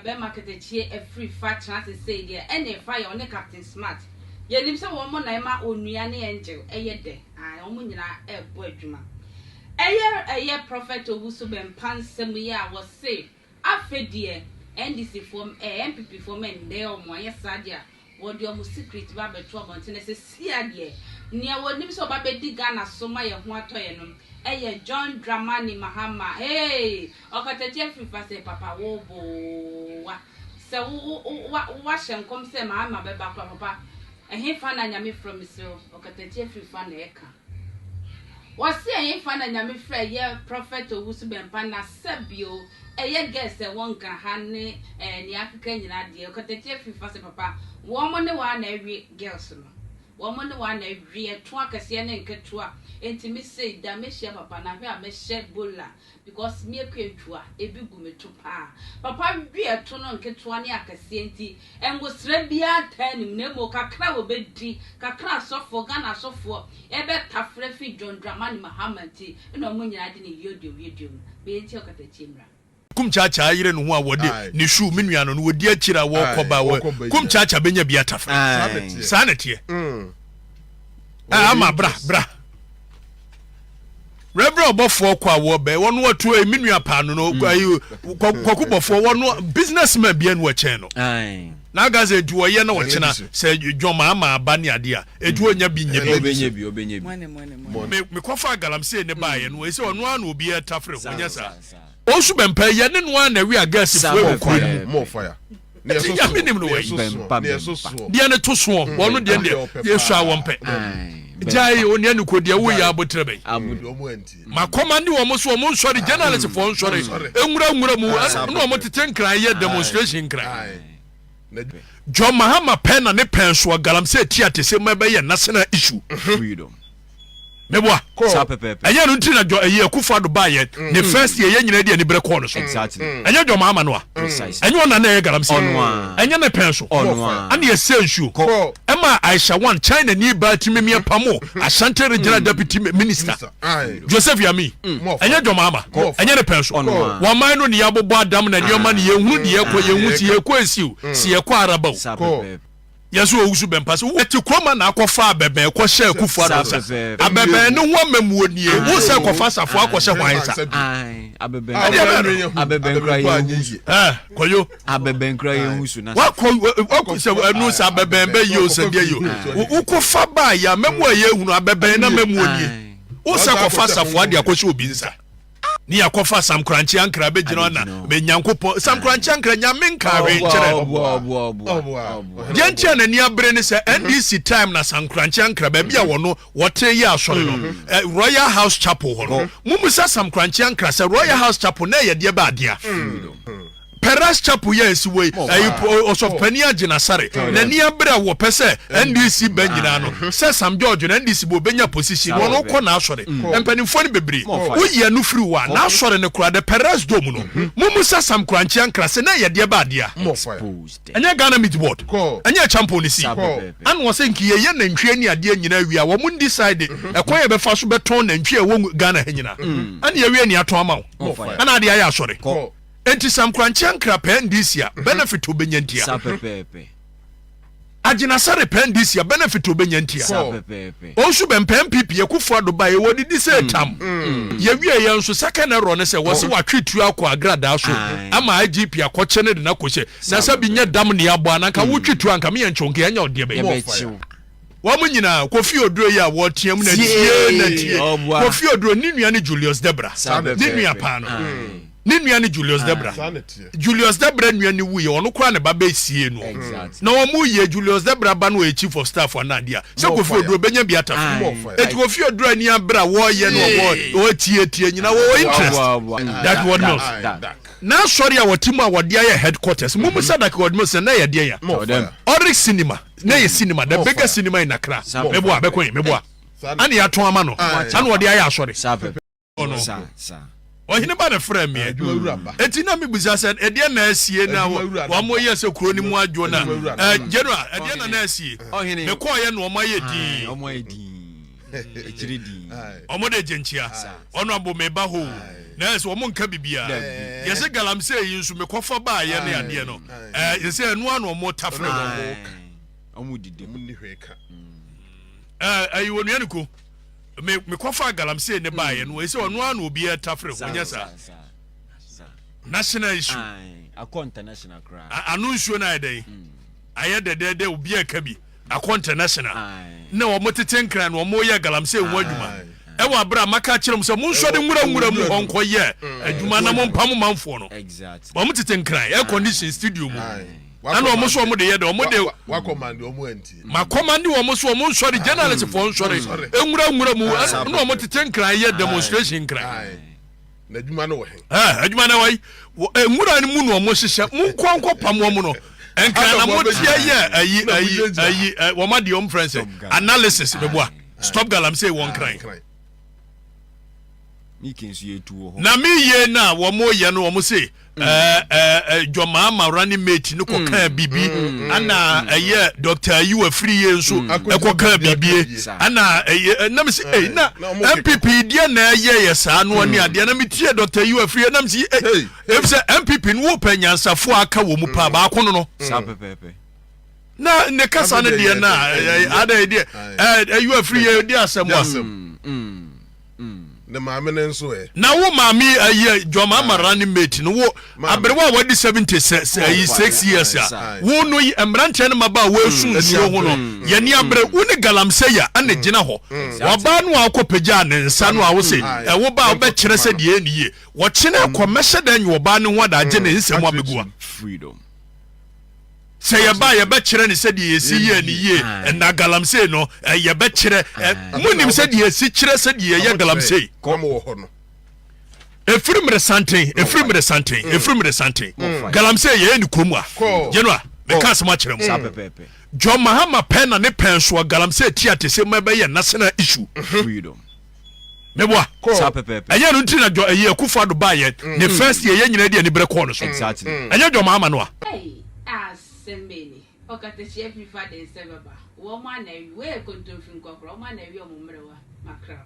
bɛrima katakyie afiri fa tena ase sei deɛ ɛna ɛfa yɛ ɔne Captain Smart. Yɛnim sɛ wɔn na ɛma Onua ne Angel ɛyɛ dɛ. Ae, wɔn nyinaa ɛrebɔ adwuma. Ɛyɛ ɛyɛ Prophet Owusu Bɛmpa nsɛm yi a wɔse afɛ deɛ NDC foɔ ɛɛ NPP foɔ mɛndɛɛ wɔn anyɛ saa deɛ a Wɔde wɔn secret ba abɛto abɔnten na sesia deɛ nea wɔnim sɛ ɔba bɛdi Ghana so ma yɛn ho atɔ yɛn no ɛyɛ John Dramani Mahama hey ɔkatakyie afiri fa sɛ papa wo boa sɛ wo wo wo wahyɛ nkɔm sɛ Mahama bɛba koraa papa ɛhefa na Nyame frɛ mesrɛ wo ɔkatakyie afiri fa na ɛka. Wɔse ɛhefa na Nyame frɛ yɛ Prophet Owusu Bɛmpa na sɛbio ɛyɛ girls ɛwɔ Nkran ha ne eh nea akeka nyinaa deɛ ɔkatakyie firi fa sɛ papa wɔn ne waa na ɛwe girls no wɔn ne waa na ɛwe ɛto akɛseɛ ne nketewa enti me sei da mɛhyia papa na hwɛ a mɛhyɛ bola Because me akwantu a ebi gu me to paa. Papa we ɛto no nketewa ne akɛseɛ nti ngosra biara ntaa nnim na mmom kakra a wɔbɛdi, kakra a asɔfoɔ, Ghana asɔfoɔ ɛbɛtafere afiri John Dramani Mahama nti na wɔn nyinaa de ne yodio yodio no. Bɛyɛ nti ɔkatakyie mmra. Kum Kyaakyaa yere ne ho a wɔde ne shoe me nua no no wɔdi akyire a wɔkɔ ba wɔ Kum Kyaakyaa bɛnya bi atafere. Saa na ɛteɛ. Ama bra bra. Reverend ɔbɔfoɔ kɔ a wɔbɛ wɔn wɔto ɛyi me nua paano no mm. ayi kwaku bɔfoɔ wɔn businessman bi ɛnu ɛkyɛn no n'aka sɛ nti wɔyɛ na wɔkyena sɛ dwɔn ama aba ne adeɛ a etu mm. onya bi nye bi me mekɔfa galamsey ne baayɛ no ɛsɛ ɔno ara na obi ɛtafere ho nyɛ saa ɔnso bɛmpa yɛ ne no ara na ɛwi a gɛɛsi fo ɛwɔ kuro mu Ɛti Nyame nim no wei. Deɛ ne to soɔ mm. wɔn deɛ deɛ yɛsua wɔn pɛ. Gyae onua ne ko deɛ woyɛ abotrɛ bɛyi. Makɔma ne wɔn so wɔn nsɔre journalist foɔ nsɔre nwura nwura mu na wɔn tete nkran yɛ demonstration nkran. John Mahama pɛ na ne pɛn soɔ galamsey tia te sɛ mɛbɛyɛ national issue. Freedom. Meboa. Ɛnyɛ no nti na jɔ ɛyi Akufo Addo baayɛ mm. ne first year yɛn nyinaa di ani bere kɔɔ no so. Exactly. Ɛnyɛ John Mahama no a. Precisely. Ɛnyɛ ɔna na ɛyɛ galamsey. Ɔno a. Ɛnyɛ ne pɛn so. Ɔno a. Ɛna ɛsɛ nsuo. Ɛma Aisha One China ni baa timi mi pamo Ashanti regional mm. deputy minister. Joseph Yami. Mm. Ɛnyɛ John Mahama. Ɛnyɛ ne pɛn so. Ɔno a. Wɔn no ne yɛabobɔ adam na nneɛma ne yɛhunu deɛ yɛkɔ yɛhu si yɛkɔ esiw si yɛkɔ araba o. Yɛ sɛ owusu bɛmpa sɛ wo te kurom na akɔfa abɛbɛn kɔhyɛ Akufo Addo nsa. Abɛbɛn no ho amamuo nie. Wo sɛ kɔfa safoa akɔhyɛ hwan nsa? Ɛdeɛ bɛn no. Abɛbɛn kura yɛ hu so. Ɛɛ kɔyo. Abɛbɛn kura yɛ hu so na. Wakɔ wakɔ sɛ ɛnu sɛ abɛbɛn bɛ yi o sɛ deɛ yi o. Wokɔ fa baa yɛ amamuo a yɛ hunu abɛbɛn na amamuo nie. Wo sɛ kɔfa safoa de akɔhyɛ obi nsa. Ne yɛakɔfa Sam Korankye Ankrah abɛgyina hɔ na me Nyankopɔn Sam Korankye Ankrah Nyame nkaa hwee nkyerɛ no. Deɛ nti a n'ani abere ne sɛ NDC time na Sam Korankye Ankrah baabi a wɔno wɔte yɛ asɔre no eh, Royal House Chapel hɔ no mummusa Sam Korankye Ankrah sɛ Royal House Chapel na ɛyɛ deɛ bɛ adea. Perez Chapel yɛ esi wɔ yi ɛyi ɔsɔfopanin Agyen Asare n'ani abere a wɔpɛ sɛ NDC ba nyinaa no sɛ Sam George no NDC ba obenya position no ɔno kɔ n'asɔre mpanimfoɔ no bebree woyi ɛno firi hɔ a n'asɔre no koraa the Perez Dome no mummusa Sam Korankye Ankrah sɛ na ɛyɛ deɛ bɛ adeɛ a ɛnyɛ Ghana Meat Board ɛnyɛ Acheampong ne sii ana ɔsɛ nka yɛyɛ nantwie ne adeɛ nyinaa wie a wɔn decide ɛkwan yɛ bɛfa so bɛtɔn nantwie a ɛwɔ Ghana ha nyinaa ɛna yɛwie ne atɔn ama wo ɛna adeɛ ayɛ asɔre. Enti sɛ nkorankyɛ ankra pɛ NDC a, mhm. benefit obenya ntia. Sa pɛpɛɛpɛ. Agyinasare pɛ NDC a, benefit obenya ntia. Sa pɛpɛɛpɛ. Ɔnso bɛmpɛ NPP Akufo Addo ba yɛ wɔdidi sɛ mm. tam. Mm. Yɛwie yɛn nso second error ne sɛ wɔse watwe tuo akɔ agradaa so ama IGP akɔkyɛ ne de no akɔhyɛ. Na sɛ bi nyɛ dam ne abɔ ananka mm. wotwe tuo anka meyɛ nkyɛw nka yɛnyɛ ɔdeɛ bɛyɛ. Wɔn nyinaa, Kofi Oduro yi a wɔteam na tie na tie. Kofi Oduro ne nua ne Julius Debra. Ne nua paa no. Ne nua ne Julius Debra. Julius Debra nua ne wuiɛ, ɔno koraa ne ba bɛsie no. Na wɔn yɛ Julius Debra ba no ɔyɛ chief of staff anaa adeɛ a, sɛ Kofi Oduro bɛnya bi atafo. Eti Kofi Oduro ani abere a wɔyɛ no wɔtietie nyinaa wɔwɔ interest. That word mills. N'asɔre a wɔte mu a wɔde ayɛ headquarters. Mummusa That word mills na ɛyɛ deɛn a? Oryx Cinema. Na yɛ cinema, the biggest cinema in Accra. Meboa, bɛkɔ yi, meboa. Ana yɛatɔn ama no. Ana wɔde ayɛ asɔre. Ɔno. Ɔhene ba na frɛ meɛ. Eti na mebisa sɛ ɛdeɛ na asie na wɔn yɛ sɛ kuro no mu adwo na general ɛdeɛ na na asie. Mekɔɔyɛ na wɔn ayɛ dinn. Akyire dii. Wɔn de gye nkyea. Ɔno abo me ba hoo. Na ɛsɛ wɔn nka bibiara. Yɛsɛ galamsey yi nso mekɔfa baayɛ ne adeɛ no. Ɛɛ yɛsɛ ɛno ano wɔn tafere wɔn. Wɔn didi. Wɔn ni hwee ka. Ɛɛ ɛyi onua ne ko. Me mekɔfa galamsey ne baayɛ no ɛsɛ ɔno ano obiara tafere ho nyɛ saa. National issue. Akɔ international koraa. Ano nsuo no ayɛ dɛn? Ayɛ dɛdɛɛdɛ obiara ka bi. Akɔ international. Na wɔn tete nkran na wɔn yɛ galamsey ho adwuma. Ɛwɔ abere a maka akyerɛ mu sɛ monsɔre nwura nwura mu hɔ nkɔ yɛ adwuma na mompa mo manfoɔ no. Wɔn tete nkran air condition studio mu. Ɛna wɔn so wɔn de yɛ dɛ wɔn de. Makɔmande wɔn so wɔn nsɔre journalist foɔ nsɔre nwura nwura mu ɛna wɔn tete nkran yɛ demonstration nkran. Na adwuma no wɔ he? Ɛɛ adwuma no wɔ yi nwura no mu na wɔn hyehyɛ mo nkɔ nkɔ pam wɔn no nkran na mo teɛ yɛ ayi ayi ayi wɔn adeɛ wɔn frɛ sɛ analysis meboa stop galamsey wɔ nkran. Na me yie no a wɔn yɛ no wɔn se ɛɛ ɛɛ Jɔmaama running mate no kɔ kaa bibi ɛna ɛyɛ Dr. Ayiwa Firiye nso ɛkɔ kaa bibie ɛna ɛyɛ ɛnam si ɛy na NPP deɛ na ɛyɛ yɛ saa no ne adeɛ na mi tie Dr. Ayiwa Firiye nam si ɛy efisɛ NPP no wɔ pɛ nyansafoɔ aka wɔ mu paa baako no no. Na ne kasa no deɛ na adɛ deɛ ɛɛ Ayiwa Firiye di asɛm wa. Ne maame no nso ɛ. Na wo maame ayi John Mahama running mate no wo aberewa a wadi 76 ayi 6 years a wo no yi mmeranteɛ no mmabaa a wɔresu nsuo ho no yɛni abere wo ne galamsey a ɛna gyina hɔ wɔbaa no a wokɔ pagyaa ne nsa no a wo se ɛwo ba a wobɛkyerɛ sɛ deɛ ɛni yie wɔkyena kɔ mɛhyɛ dɛ nyɛ ɔbaa no ho adagye ne nsɛm abɛgu a. Sɛ yɛba a yɛbɛkyerɛ no sɛdeɛ yɛsi yɛ no yie ɛna galamsey no yɛbɛkyerɛ. Monim sɛdeɛ yɛsi kyerɛ sɛdeɛ yɛyɛ galamsey? Ɛfiri mmerɛ santen, ɛfiri mmerɛ santen, ɛfiri mmerɛ santen. Galamsey yɛyɛ no kurom a. Yɛno a, meka asɛm akyerɛ mo. John Mahama pɛ na ne pɛn soɔ galamsey tia te sɛ ma ɛbɛyɛ national issue. Meboa. Ɛnyɛ no nti na John ɛyi Akufo Addo baayɛ ne first year yɛn nyinaa di anibrɛ kɔɔ no so. Ɛnyɛ John Mahama no a. Ei asɛm bɛn ni? Ɔkatakyie afiri fa de nsɛm bɛba. Wɔn a na awi, wei yɛ kontomfi nkɔkorɔ, wɔn a na awi wɔn mmerewa, mackerel.